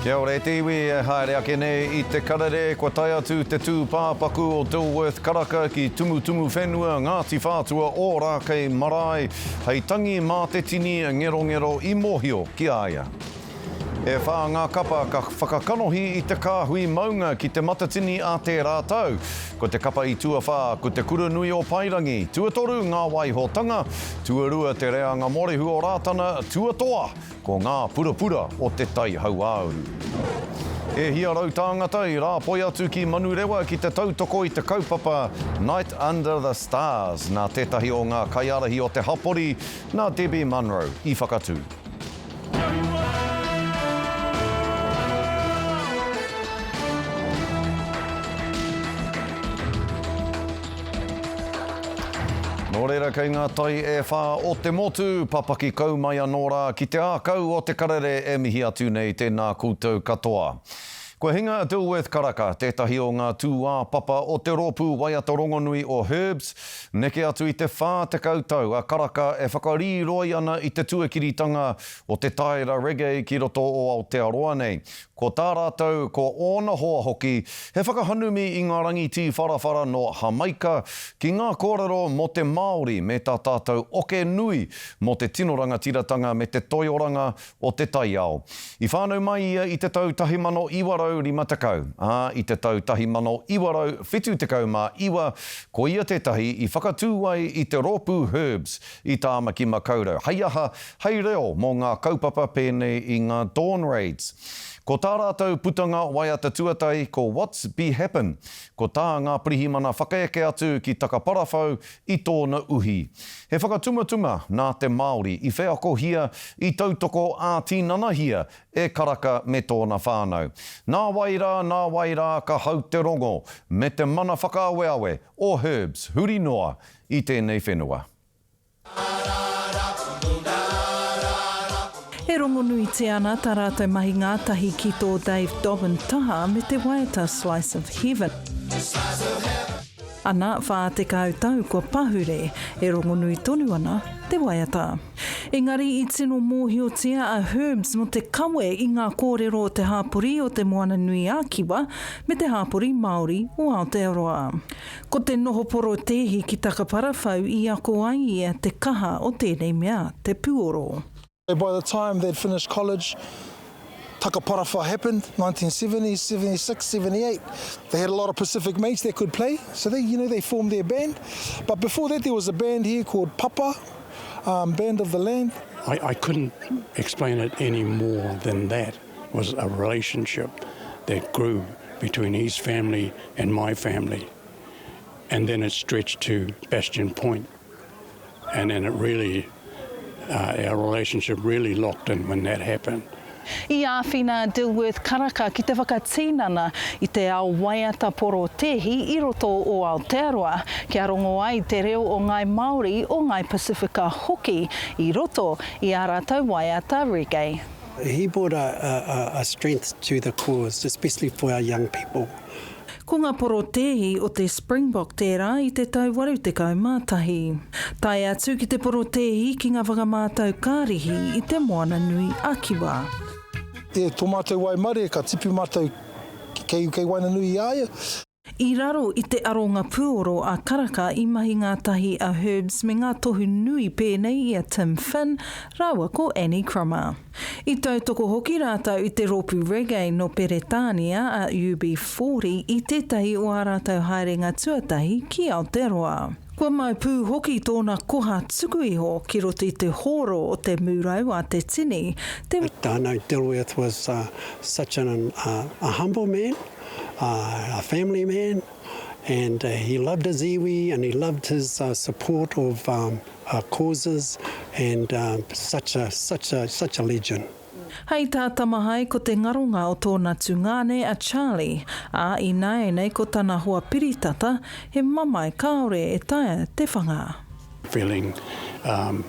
Kia ora e te iwi e haere ake nei i te karere, kua tae atu te tūpāpaku o Dilworth Karaka ki Tumutumuwhenua, Ngāti Whātua Ōrākei Marae, hei tangi mā te tini ngerongero i mōhio ki a ia. E whā ngā kapa ka whakakanohi i te kāhui maunga ki Te Matatini ā tērā tau. Ko te kapa i tuawhā, ko Te Kuranui o Paerangi, tuatoru Ngā Waihotanga, tuarua Te Reanga Morehu o Rātana, tuatoa ko Ngā Purapura o Te Tai Hauāuru. E hia rau tāngata i rāpoi atu ki Manurewa ki te tautoko i te kaupapa Night Under the Stars nā tētahi o ngā kaiārahi o te hapori, nā Debbie Munro i whakatū. Nō reira kei ngā tai e whā o te motu, papaki kau mai anō rā ki te ākau o te karere e mihi atu nei tēnā koutou katoa. Kua hinga a Dilworth Karaka, tētahi o ngā tūāpapa o te rōpū waiata rongonui o Herbs, neke atu i te 40 tau a Karaka e whakarīroi ana i te tuakiritanga o te taera reggae ki roto o Aotearoa nei. Ko tā rātou, ko ōna hoa hoki, he whakahanumi i ngā rangi tīwharawhara nō Hamaika ki ngā kōrero mō te Māori me tā tātou oke nui mō te tino rangatiratanga me te toioranga o te taiao. I whānau mai ia i te tau 1950, ā, i te tau 1979, ko ia tētahi i whakatū ai i te rōpū Herbs i Tāmaki Makaurau, hei aha, hei reo mō ngā kaupapa pēnei i ngā Dawn Raids. Ko tā rātou putanga waiata tuatahi ko What's Be Happen, ko tā ngā pirihimana whakaeke atu ki Takaparawhau i tōna uhi. He whakatumatuma nā te Māori i wheakohia, i tautoko ā-tinanahia e Karaka me tōna whānau. Nā wai rā, nā wai rā ka hau te rongo me te mana whakaaweawe o Herbs huri noa i tēnei whenua. E rongonuitia ana tā rātou mahi ngātahi ki tō Dave Dobbyn taha me te waiata Slice of Heaven. Ana, 40 tau kua pahure, e rongonui tonu ana te waiata. Engari i tino mōhiotia a Herbs mō te kawe i ngā kōrero o te hāpori o Te Moana-nui-a-Kiwa me te hāpori Māori o Aotearoa. Ko te noho porotēhi ki Takaparawhau i ako ai ia te kaha o tēnei mea, te puoro. By the time they'd finished college, Takaparawhau happened, 1970, 76, 78. They had a lot of Pacific mates that could play, so they, you know, they formed their band. But before that there was a band here called Papa, um, Band of the Land. I, I couldn't explain it any more than that. It was a relationship that grew between his family and my family. And then it stretched to Bastion Point. And then it really, uh, our relationship really locked in when that happened. I āwhina a Dilworth Karaka ki te whakatinana i te ao waiata porotēhi i roto o Aotearoa, kia rongo ai te reo o Ngāi Māori, o Ngāi Pasifika hoki i roto i ā rātou waiata reggae. He brought a, a, a strength to the cause, especially for our young people. Ko ngā porotēhi o te Springbok tērā i te tau 81. Tae atu ki te porotēhi ki ngā whakamātau kārihi i Te Moana-nui a Kiwa. E to matou waimarie ka tipu matou kei kei waenganui i a ia. I raro i te aronga pūoro a Karaka i mahi ngātahi a Herbs me ngā tohu nui pēnei i a Tim Finn rāua ko Annie Crummer. I tautoko hoki rātou i te rōpū reggae nō Peretānia a UB40 i tētahi o ā rātou haerenga tuatahi ki Aotearoa. Kua mau pū hoki tōna koha tuku iho ki roto i te hōro o te mūrau a te tini, te. I know Dilworth was such an a humble man, a family man, and he loved his iwi and he loved his support of causes and such a such a such a legend. Hei tā Tamahae ko te ngaronga o tōna tungāne a Charlie, ā, ināianei ko tana hoa piritata, he mamae kāore e taea te whanga. Feeling um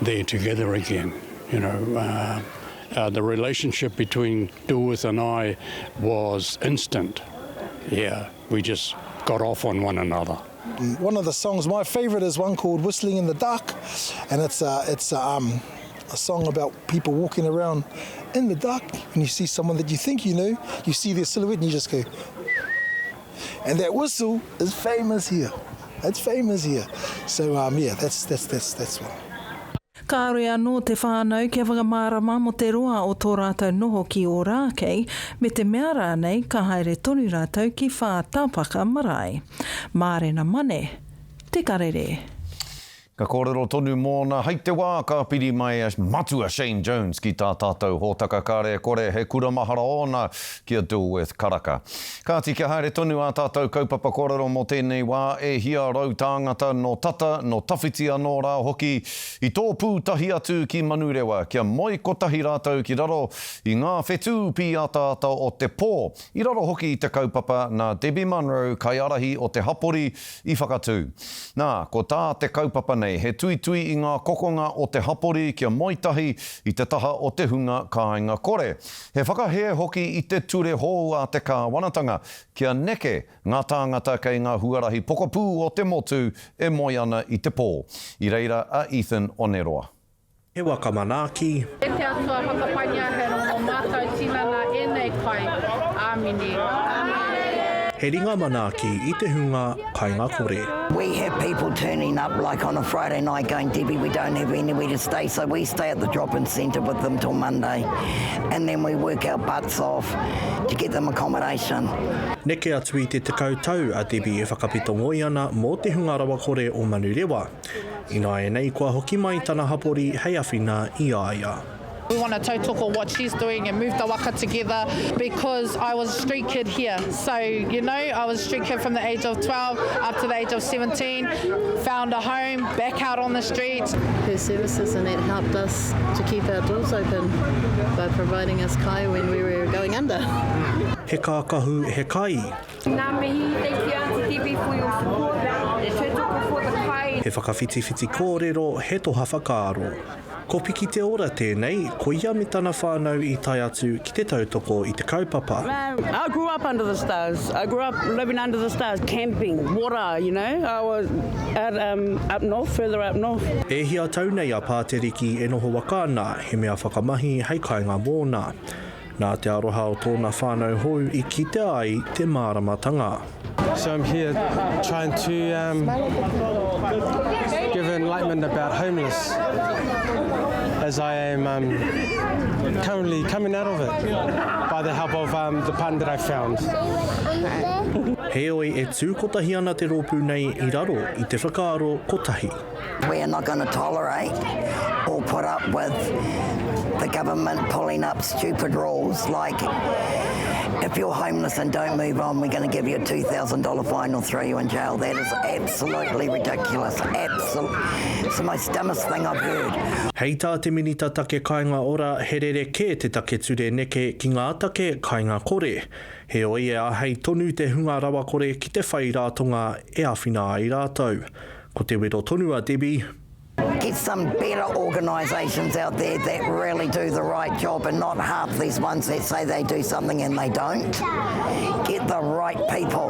there together again, you know, uh uh the relationship between Dilworth and I was instant, yeah, we just got off on one another. One of the songs, my favourite is one called Whistling in the Dark, and it's a, it's a, um, A song about people walking around in the dark and you see someone that you think you know, you see their silhouette and you just go, and that whistle is famous here. It's famous here. So um, yeah, that's, that's, that's, that's one. Kāore anō te whānau kia whakamārama mō te roa o tō rātou noho ki Ōrākei, me te mea rānei ka haere tonu rātou ki Whātāpaka marae. Mārena Mane, Te Karere. Ka kōrero tonu mōna hei te wā ka piri mai a Matua Shane Jones ki tā tātou hōtaka kāre e kore he kura mahara ōna ki a Dilworth Karaka. Kāti kia haere tonu ā tātou kaupapa kōrero mō tēnei wā e hia tāngata nō tata, nō tawhiti anō rā hoki i tōpū tahi atu ki Manurewa kia moe kotahi rātou ki raro i ngā whetū pīataata o te pō i raro hoki i te kaupapa nā Debbie Munro kaiārahi o te hapori i whakatū. Nā, ko tā te kaupapa nei, he tuitui i ngā kokonga o te hapori kia moe tahi i te taha o te hunga kāinga kore. He whakahē hoki i te ture hou a te kāwanatanga kia neke ngā tāngata kei ngā huarahi pokapū o te motu e moe ana i te pō. I reira a Ethan Oneroa. He waka manaaki. E te Atua, whakapaingia he rongo mātau tinana ēnei kai. Āmine. He ringa manaaki i te hunga kainga kore. We have people turning up like on a Friday night going Debbie we don't have anywhere to stay so we stay at the drop-in centre with them till Monday and then we work our butts off to get them accommodation. Neke atu i te 10 tau a Debbie e whakapito ngoi ana mō te hunga rawakore o Manurewa. Ināianei kua hoki mai tana hapori hei awhina i a ia. We want to tautoko what she's doing and move the waka together because I was a street kid here. So, you know, I was a street kid from the age of 12 up to the age of 17, found a home, back out on the streets. Her services and that helped us to keep our doors open by providing us kai when we were going under. He kākahu, he kai. Ngā mihi, thank you Aunty Debbie for your support, te tautoko for the kai. He whakawhitiwhiti kōrero, he toha whakaaro. Ko Piki Te Ora tēnei, ko ia me tana whānau i tae atu ki te tautoko i te kaupapa. I grew up under the stars, I grew up living under the stars, camping, water, you know, I was out um, up north, further up north. E hia tau nei a Pāteriki e noho waka ana, he mea whakamahi hei kāinga mōna. Nā te aroha o tōna whānau hou i kitea ai te māramatanga. So I'm here trying to um, give enlightenment about homeless as I am um, currently coming out of it by the help of um, the partner that I found. Heoi, e tū kotahi ana te rōpū nei i raro i te whakaaro kotahi. We are not going to tolerate or put up with the government pulling up stupid rules like if you're homeless and don't move on, we're going to give you a $2,000 fine or throw you in jail. That is absolutely ridiculous. Absol it's the most dumbest thing I've heard. Hei tā te Minita Take Kāinga Ora, he rerekē te take ture neke ki ngā take kāinga kore. Heoi e āhei tonu te hunga rawakore ki te whai ratonga e āwhina ai rātou. Ko te wero tonu a Debbie. Get some better organisations out there that really do the right job and not half these ones that say they do something and they don't. Get the right people.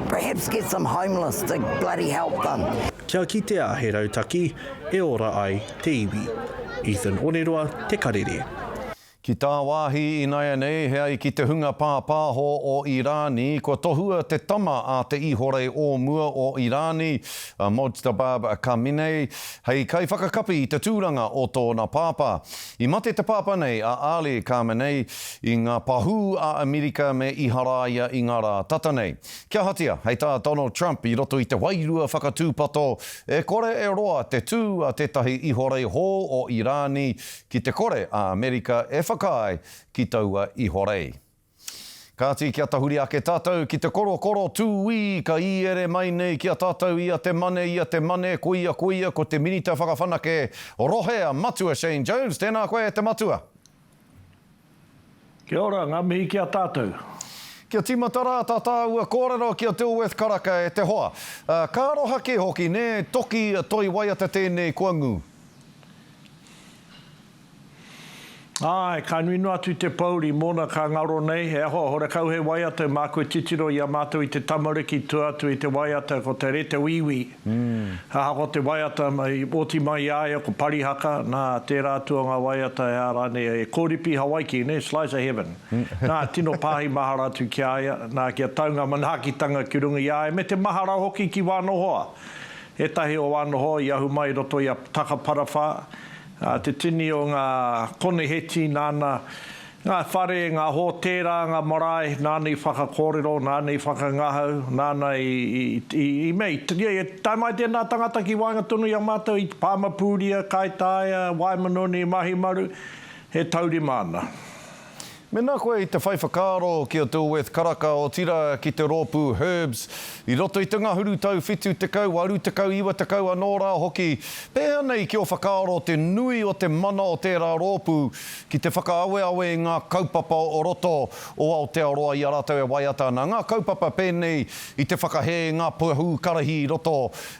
Perhaps get some homeless to bloody help them. Kia kitea he rautaki e ora ai te iwi. Ethan Oneroa, Te Karere. Ki tāwāhi inaianei, he ai ki te hunga pāpāho o Irāni, kua tohua te tama a te ihorei o mua o Irāni, a Mojtaba Khamenei, hei kaiwhakakapi i te tūranga o tōna pāpā. I mate te pāpā nei, a Ali Khamenei, i ngā pahū a Amerika me Iharaia i ngā rā tata nei. Kia ahatia, hei tā Donald Trump i roto i te wairua whakatūpato, e kore e roa te tū a tētahi ihorei hou o Irāni Ki te kore a Amerika e whakaae ki taua ihorei. Kāti kia tahuri ake tātou ki te korokoro tūī ka īere mai nei ki a tātou ia te mane, ia te mane, koia, koia, ko te Minita Whakawhanake Rohe a Matua Shane Jones. Tēnā koe e te matua. Kia ora, ngā mihi ki a tātou. Kia tīmata rā tā tāua kōrero ki a Dilworth Karaka e te hoa. Ka aroha kē hoki, nē, toki toi waiata tēnei kua ngū. Āe, ka nui noa atu te pōuri mōna ka ngaro nei, he aha, horekau he waiata māku e titiro i a mātou i te tamariki tua atu i te waiata ko te rete wīwī. Ahakoa te waiata i oti mai i a ia ko Parihaka, nā, tērā atu o ngā waiata e ā rānei e Kōripi Hawaiki, nē, Slice of Heaven. Nā, tino pāhi mahara atu ki a ia, nā, kia tau ngā manaakitanga ki runga i a ia, me te mahara hoki ki wāna hoa. Ētahi o wāna hoa i ahu mai i roto i a Takaparawhā, Ā, te tini o ngā koniheti nāna ngā whare, ngā hōtēra, ngā marae, nāna i whakakōrero, nāna i whakangahau, nāna i, i, i, i mea, i, i, tae mai tēnā tangata ki waenga tonu i a mātou i Pāmapūria, Kaitaia, Waimanoni, Mahimaru, he taurima ana. Mēnā koe i te whai whakaaro ki a Dilworth Karaka, otirā ki te rōpū Herbs, i roto i te ngahuru tau 70, 80, 90 anō rā hoki, pēhea nei ki ō whakaaro te nui o te mana o tērā rōpū ki te whakaaweawe i ngā kaupapa o roto o Aotearoa i a rātou e waiata ana, ngā kaupapa pēnei i te whakahē i ngā pahū karahi i roto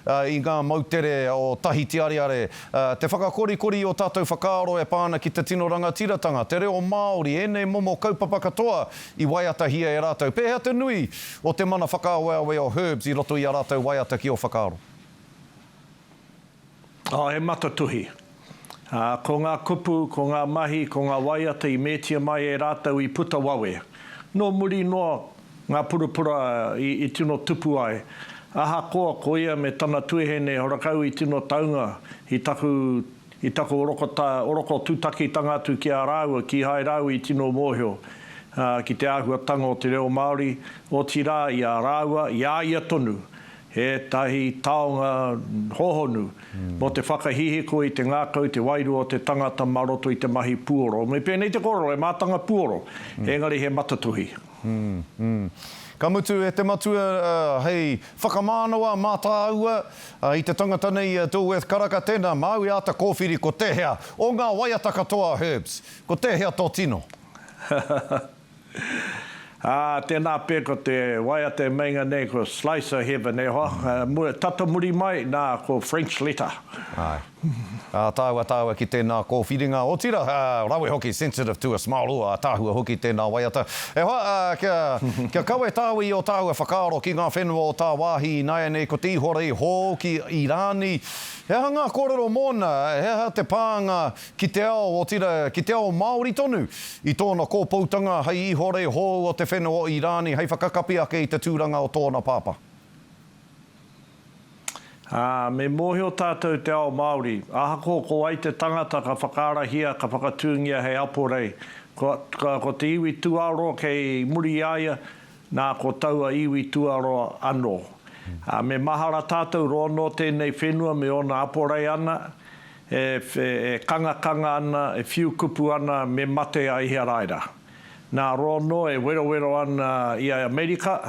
i ngā moutere o Tahiti areare, Te whakakorikori i ō tātou whakaaro e pā ana ki te tino rangatiratanga, te reo Māori, ēnei momo kaupapa katoa i waiatahia e rātou. Pēhea te nui o te mana whakaaweawe o Herbs i roto i ā rātou waiata ki ō whakaaro? Oh, he matatuhi. Ā, ko ngā kupu, ko ngā mahi, ko ngā waiata i mētia mai e rātou i puta wawe. Nō muri noa ngā purapura i tino tupu ai. Ahakoa ko ia me tana tuehene horakau i tino taunga i taku i taku orokota oroko tūtakitanga atu ki a rāua, kīhai rāua i tino mōhio ki te āhuatanga o te reo Māori, otirā i a rāua, i a ia tonu, ētahi taonga hōhonu mō te whakahihiko i te ngākau, te wairua o te tangata mā roto i te mahi puoro. Me pēnei te kōrero, he mātanga puoro, engari he matatuhi. Ka mutu e te matua hei whakamānawa mā tāua i te tangata nei i a Dilworth Karaka, tēnā, māu e āta kōwhiri ko tēhea o ngā waiata katoa a Herbs, ko tēhea tō tino? Ā, tēnā pea ko te waiata e meinga nei ko Slice of Heaven e hoa, tata muri mai, nā, ko French Letter. Āe. Ā tāua tāua ki tēnā kōwhiringa, otirā, ā, rawe hoki, sensitive to a smile, ū, ātaahua hoki tēnā waiata. E hoa, ā, kia, kia kawe tāua i ō tāua whakaaro ki ngā whenua o tāwāhi ināianei, ko te ihorei hou ki Irāni. He aha ngā kōrero mōna, he aha te pānga ki te ao, otirā, ki te ao Māori tonu, i tōna kōpoutanga hei ihorei hou o te whenua o Irāni hei whakakapi ake i te tūranga o tōna pāpā? Ā, me mōhio tātou te ao Māori, ahakoa ko wai te tangata ka whakaarahia, ka whakatūngia hei aporei, ko, ko te iwi tuaroa kei muri i a ia, nā, ko taua iwi tuaroa anō. Ā, me mahara tātou roa nō tēnei whenua me ōna aporei ana, e, e kangakanga ana, e whiu kupu ana, me mate a Iharaira. Nā, roa nō e werowero ana i a Amerika,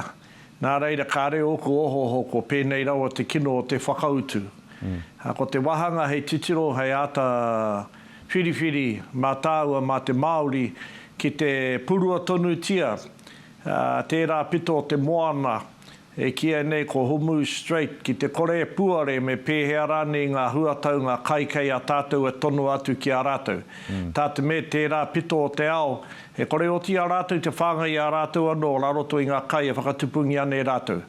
Nā reira, kāre ōku ohooho ko pēnei rawa te kino o te whakautu. Ko te wāhanga hei titiro, hei āta whiriwhiri mā tāua, mā te Māori, ki te purua tonutia tērā pito o te moana e kīia nei ko Hormuz Strait, ki te kore e puare me pēhea rānei ngā huatau, ngā kai kei a tātou e tonoa atu ki a rātou. Tā te mea tērā pito o te ao, E kore oti i a rātou te whāngai i a rātou anō rā roto i ngā kai e whakatupungia ana e rātou.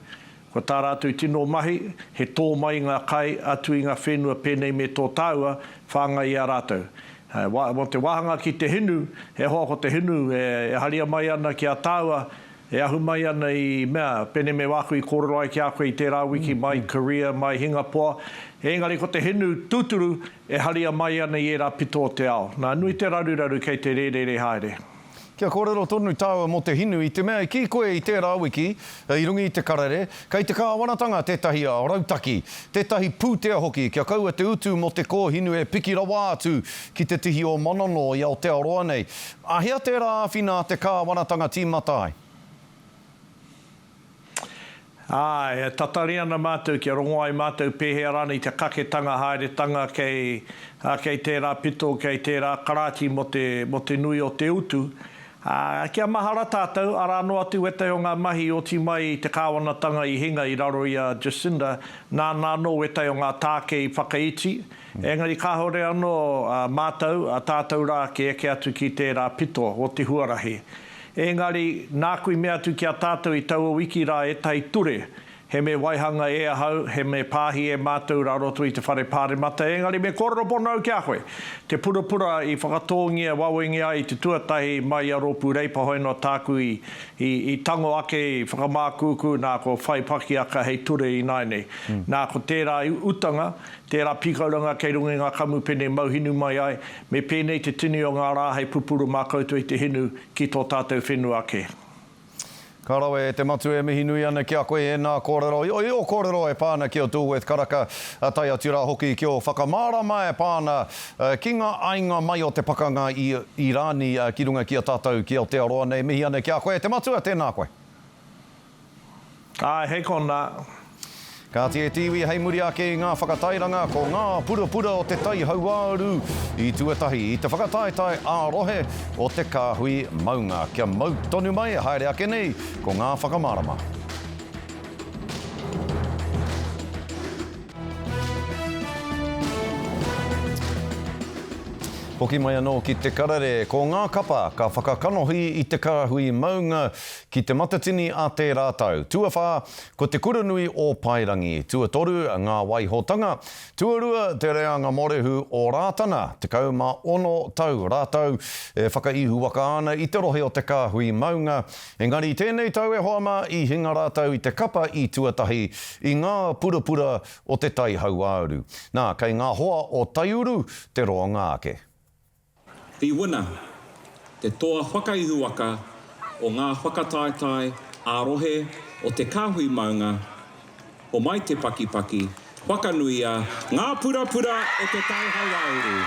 Ko tā rātou tino mahi, he tō mai i ngā kai atu i ngā whenua pēnei me tō tāua whāngai i a rātou. Mō te wāhanga ki te hinu, he hoa ko te hinu e haria mai ana ki a tāua, e ahu mai ana i mea, pēnei me wāku i kōrero ai ki a koe i tērā wiki, mai Korea, mai Hingapoa, engari ko te hinu tūturu, E haria mai ana i ērā pito o te ao. Nā, nui te raruraru kei te rērere haere. Kia kōrero tonu tāua mō te hinu, i te mea i kī koe i tērā wiki, i runga i te karere, kei te kāwanatanga tētahi rautaki, tētahi pūtea hoki kia kaua te utu mō te kōhinu e piki rawa atu ki te tihi o Manono i Aotearoa nei. Āhea tērā āwhina a te kāwanatanga tīmata ai? Āe, e tatari ana mātou kia rongo ai mātou pēhea rānei te kaketanga haeretanga kei, ā, kei tērā pito, kei tērā karāti mō te, mō te nui o te utu. Ā, kia mahara tātou, arā noa atu wētahi o ngā mahi i oti mai i te kāwanatanga i hinga i raro i a Jacinda, nāna anō wētahi o ngā tāke i whakaiti, engari kāore anō a mātou, a tātou rā ki eke atu ki tērā pito o te huarahi. Engari, nāku i mea atu ki a tātou i taua wiki rā ētahi ture He me waihanga e ahau, he me pāhi e mātou rā roto i te Whare Pāremata, engari me kōrero pono au ki a koe. Te purapura i whakatōngia wawengia ai i te tuatahi mai i a Rōpū Reipa hoi noa tāku i, i, i tango ake, i whakamākūkū, nā, ko whai pakiaka hei ture ināianei. Nā, ko tērā utanga, tērā pīkauranga kei runga i ngā kamupene mau hinu mai ai, me pēnei te tini o ngā rā hei pupuru mā koutou i te hinu ki tō tātou whenua ake. Ka rawe e te matua e mihi nui ana ki a koe ēnā kōrero, i ō kōrero e pā ana ki a Dilworth Karaka, tae atu rā hoki ki ō whakamārama e pā ana ki ngā ainga mai o te pakanga i Irani ki runga ki a tātou ki Aotearoa nei. Mihi ana ki a koe e te matua, tēnā koe. Āe, hei konā. Kāti e te iwi hei muri ake i ngā whakatairanga ko ngā purapura o te Tai Hauāuru i tuatahi i te whakataetae ā-rohe o te Kāhui Maunga. Kia mau tonu mai, haere ake nei ko ngā whakamārama. Hoki mai anō ki te karere, ko ngā kapa ka whakakanohi i te kāhui maunga ki Te Matatini a tērā tau. Tuawhā, ko Te Kuranui o Paerangi. Tuatoru, Ngā Waihotanga. Tuarua, Te Reanga Morehu o Rātana. 16 tau rātou e whakaihuwaka ana i te rohe o te kāhui maunga. Engari i tēnei tau e hoa mā, i hinga rātou i te kapa i tuatahi i ngā purapura o te Tai Hauāuru. Nā, kei ngā hoa o Taiuru te roanga ake. The winner, te toa whakaihuwaka o ngā whakataetae ā-rohe o Te Kāhui Maunga, Homai te pakipaki, whakanuia ngā purapura o te Tai Hauāuru!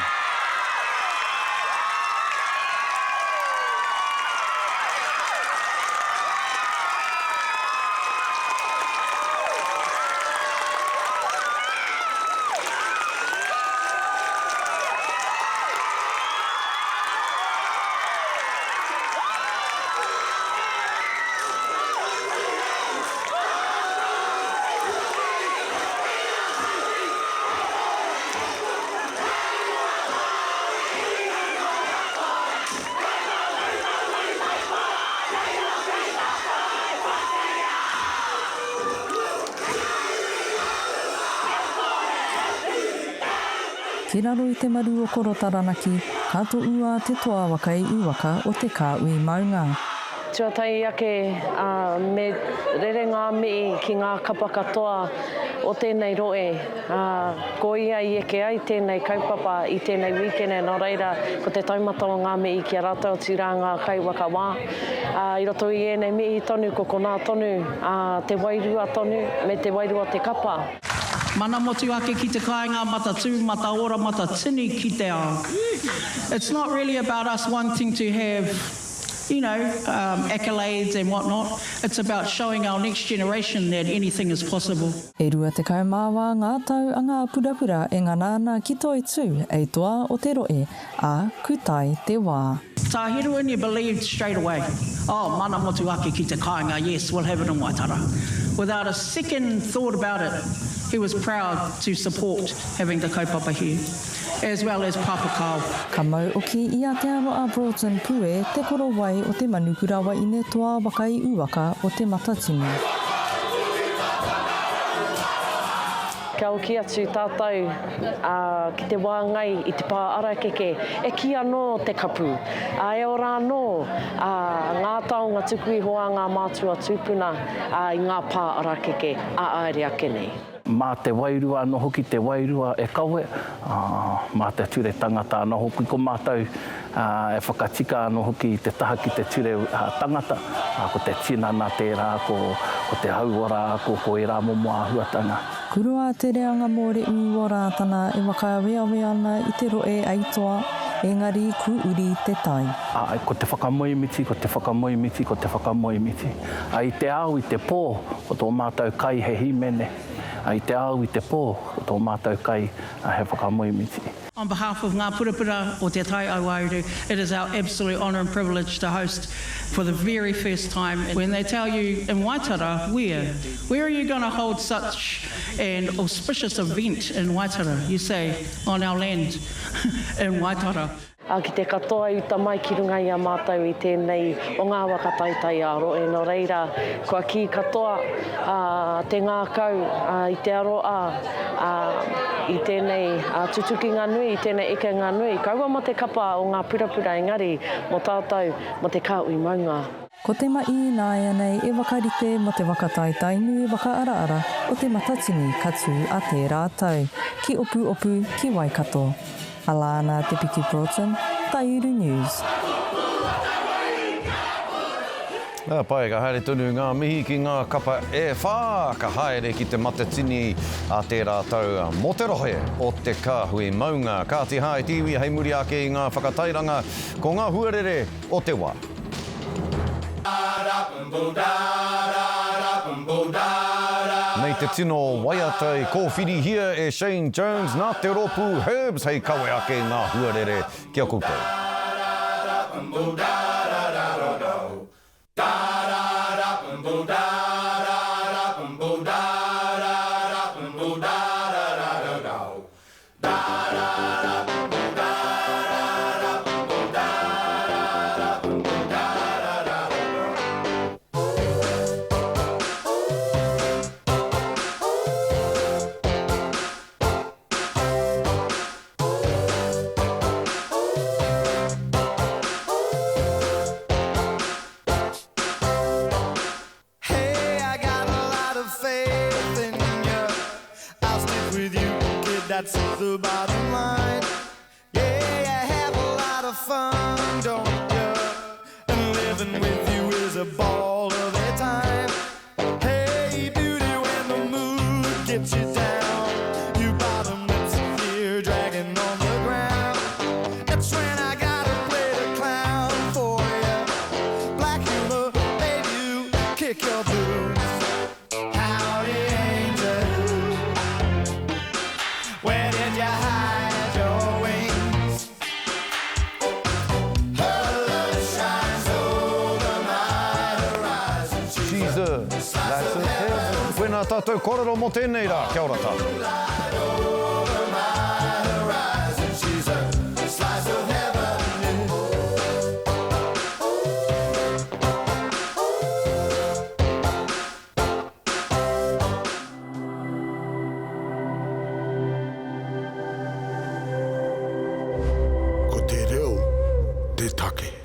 Ki raro i te maru o Koro Taranaki, ka toua te toa waka i uwaka o Te Kāhui Maunga. Tuatahi ake, ā, me rere ngā mihi ki ngā kapa katoa o tēnei rohe, ā, ko ia i eke ai tēnei kaupapa i tēnei wīkene, nō reira, ko te taumata o ngā mihi ki a rātou, otirā ngā kaiwhakawā. Ā, i roto i ēnei mihi tonu, ko konā tonu, ā, te wairua tonu, me te wairua o te kapa. Mana motuhake ki te kāinga, matatū, mataora, matatini ki te ao. It's not really about us wanting to have you know, um, accolades and whatnot. It's about showing our next generation that anything is possible. E 24 ngā tau a Ngā Purapura e ngana ana ki Toitū, ei toa o te roe, ā, ku tae te wā. Tā Heruini believed straight away, oh, mana motuhake ki te kāinga, yes, we'll have it in Waitara. Without a second thought about it, he was proud to support having the kaupapa here. As well as Papakao. Ka mau oki i a Te Aroa Broughton Pue te korowai o te manukura waine toa waka i uwaka o Te Matatini. Kia hoki atu tātou ki te wāngai i te pā arakeke, e kī anō te kapu, ā, e ora anō ngā taonga tuku iho a ngā mātua tūpuna i ngā pā arakeke ā āere ake nei. Mā te wairua anō hoki te wairua e kawe, ā, mā te ture tangata anō hoki ko mātou e whakatika anō hoki i te taha ki te ture tangata, ā, ko te tinana tērā, ko, ko te hauora, ko, ko ērā momo āhuatanga. Kuroa te reanga mōreū o Rātana e whakaaweawe ana i te roe aitoa, engari ku uri te tai. Ā, ko te whakamoemiti, ko te whakamoemiti, ko te whakamoemiti. Ā, i te ao, i te pō, ko tō mātou kai he hīmene. Ā, i te ao, i te pō, ko tō mātou kai he whakamoemiti. On behalf of Ngā Purapura o Te Tai Auauru, it is our absolute honour and privilege to host for the very first time. When they tell you in Waitara, where? Where are you going to hold such an auspicious event in Waitara? You say, on our land in Waitara. Ā, ki te katoa i uta mai ki runga i a mātou i tēnei o ngā waka taitai ā-rohe, nō reira, kua kī katoa te ngākau i te aroā i tēnei tutukinga nui, i tēnei ekenga nui, kaua mō te kapa o ngā purapura engari mō tātou, mō te kāhui maunga. Ko te mahi ināianei e whakarite mō te waka taetainui waka araara o Te Matatini ka tū a tērā tau, ki Opuopu, ki Waikato. Alana Te Piki Broughton, Taiuru News. Ka pai, ka haere tonu ngā mihi ki ngā kapa e whā ka haere ki Te Matatini a tērā tau mō te rohe o Te Kāhui Maunga. Kāti hā e te iwi hei muri ake i ngā whakatairanga ko ngā huarere o te wā. Nei te tino waiata i kōwhirihia e Shane Jones nā te rōpū Herbs hei kawe ake ngā huarere ki a koutou. Hey, I got a lot of faith in you. I'll stick with you, kid, that's the bottom line. Yeah, you have a lot of fun, don't you? And living with you is a ball of a time. Hey, beauty, when the mood gets you down, you bottom lips here dragging on the ground. That's when I gotta play the clown for you. Black humor made you kick your boots. Howdy, angel. Where did you hide your wings? Her love shines over my horizon. She's a slice of heaven. Koinā tātou kōrero mō tēnei rā. Kia ora tātou. Ko te reo te take.